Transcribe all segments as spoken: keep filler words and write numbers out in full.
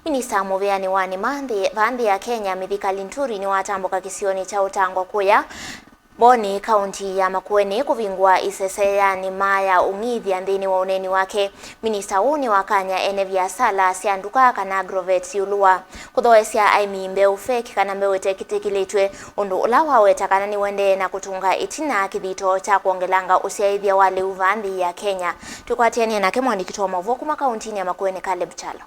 Minista mũvĩanĩ wa nĩma nthĩ, va nthĩ ya Kenya, Mithika Linturi nĩwatambũka kĩsionĩ kya Ũtangwa kũya Mboni, kaunti ya Makueni, kũvingũa isese ya nĩma ya ũng'ithya nthĩnĩ wa ũneeni wake. Minista ũũ nĩwakany'a ene viasala sya nduka kana agrovet ĩũlũ wa kũthoesya aĩmi mbeũ fake kana mbeũ ĩtekĩtĩkĩlĩtw'e, ũndũ ũla waweta kana nĩũendee na kũtũnga ĩtina kĩthito kya kwongelanga ũsyaĩthya wa lĩu va nthĩ ya Kenya. Twĩkwatĩanĩe nake mũandĩki witũ wa maũvoo kuma kauntinĩ ya Makueni, Caleb Kyalo.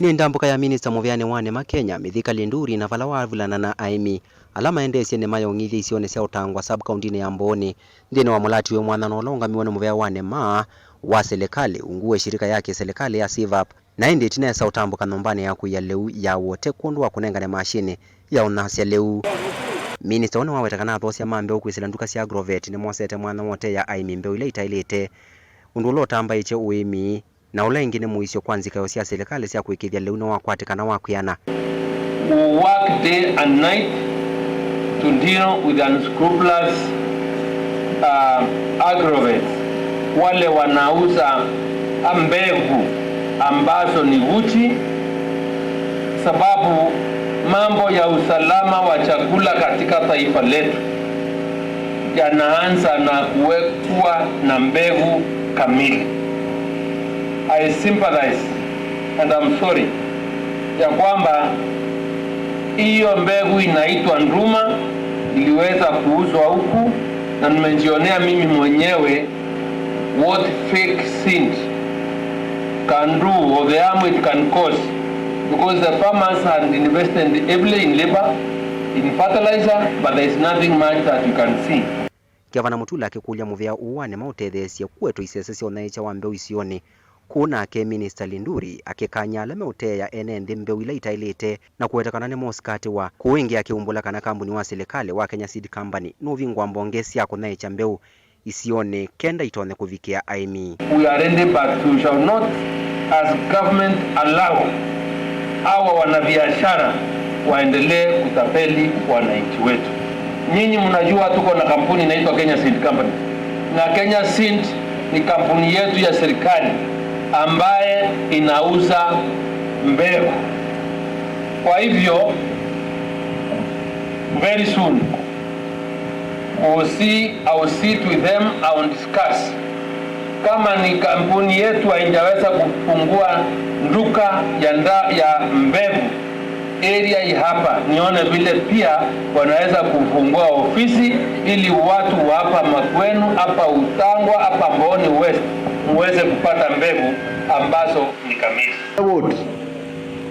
Nĩ ndambũka ya minista mũvĩanĩ wa nĩma Kenya, Mithika Linturi, na vala wavulana na aĩmi ala maendeesye nĩma ya ũng'ithya isionĩ sya Ũtangwa sub-kauntinĩ ya Mboni, nthĩnĩ wa mũlati wĩ mwanya na ũla ũũngamiwe nĩ mũvĩa wa nĩma wa silikalĩ ungu wa ĩshirika ya kĩsilikalĩ ya SIVAP. Na ĩndĩ ĩtina esa ũtambũka nyũmbanĩ ya kũia lĩu ya Wote kwondũ wa kũnengane mashinĩ ya ũnyasya lĩu. Minista ũũ nĩwaweta kana athoosya ma mbeũ kwĩsĩla nduka sya agrovet nĩmosete mwanya wa ũteea aĩmi mbeũ ila itaĩlĩte, ũndũ ũla ũtambaĩtye ũĩmi, na ũla ĩngĩ nĩ mũisyo kwa nzikayo sya silikalĩ sya kũĩkĩĩthya lĩu nĩwakwatĩkana wa kwĩana. Who work day and night to deal with unscrupulous, uh, agrovets, wale wanauza mbegu ambazo ni gushi, sababu mambo ya usalama wa chakula katika taifa letu yanaanza na kuwekwa na mbegu kamili. I sympathize and I'm sorry ya kwamba hiyo mbegu inaitwa nduma iliweza kuuzwa huku, na nimejionea mimi mwenyewe what fake seed can do or the harm it can cause, because the farmers had invested heavily in labor, in fertilizer, but there is nothing much that you can see. Gavana Mutula akĩkũlya mũvĩa ũũ wa nĩma ũtetheesye kũetwa isese sya ũnyaĩĩkya wa mbeũ isionĩ kũu, nake Minista Linturi akĩkany'a ala meũteea ene nthĩ mbeũ ila itaĩlĩte na kũweta kana nĩmosikatĩwa. Kũu ĩngĩ akĩumbũla kana kambuni wa silikalĩ wa Kenya Seed Company nũvingũa mbonge sya kũnyaĩĩkya mbeũ isionĩ kenda itonye kũvikĩa aĩmi. We are ready, but we shall not, as government, allow hawa wanabiashara waendelee kutapeli wananchi wetu. Nyinyi mnajua tuko na kampuni inaitwa Kenya Seed Company, na Kenya Seed ni kampuni yetu ya serikali ambaye inauza mbegu. Kwa hivyo, very soon, we'll see, I will sit with them, I will discuss. Kama ni kampuni yetu haijaweza kufungua duka ya nda-, ya mbegu area hii hapa, nione vile pia wanaweza kufungua ofisi ili watu wa hapa Makueni, hapa Utangwa, hapa Mboni West muweze kupata mbegu ambazo ni kamili. Ward,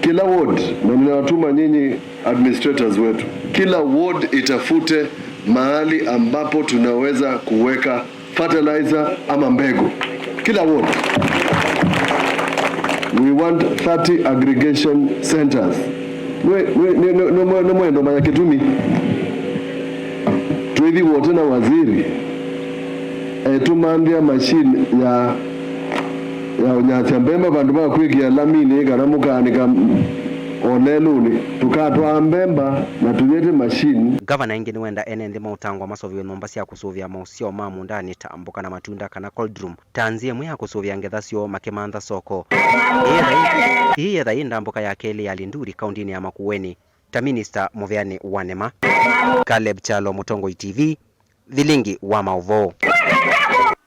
kila ward, na ninawatuma nyinyi administrators wetu, kila ward itafute mahali ambapo tunaweza kuweka fertilizer ama mbegu. Kila ward. We want thirty aggregation centers. Nĩ, nĩ, nĩ, nĩ, nĩ mwe-, nĩ mwendo manya kĩtumi. Twĩthi Wote na waziri etũmanthĩa machine ya, ya ũnyasya mbemba vandũ va kwĩkĩa laminĩ kana mũkaanĩka o lelũnĩ. Tũkatwaa mbemba na tũyĩte machine. Ngavana ĩngĩ nĩwenda ene nthĩ ma Ũtangwa maseũvĩwe nyũmba sya kũsũvĩa maũsyao ma mũũndanĩ ta mboka na matunda kana cold room, ta nzĩa ĩmwe ya kũsũvĩa ngetha syoo makĩmantha soko. Ĩĩ yetha ĩ, ĩĩ yetha ĩ ndambũka ya kelĩ ya Linturi kauntinĩ ya Makueni ta minista mũvĩanĩ wa nĩma. Caleb Kyalo, Mũtongoi T V, Vilingi wa maũvoo.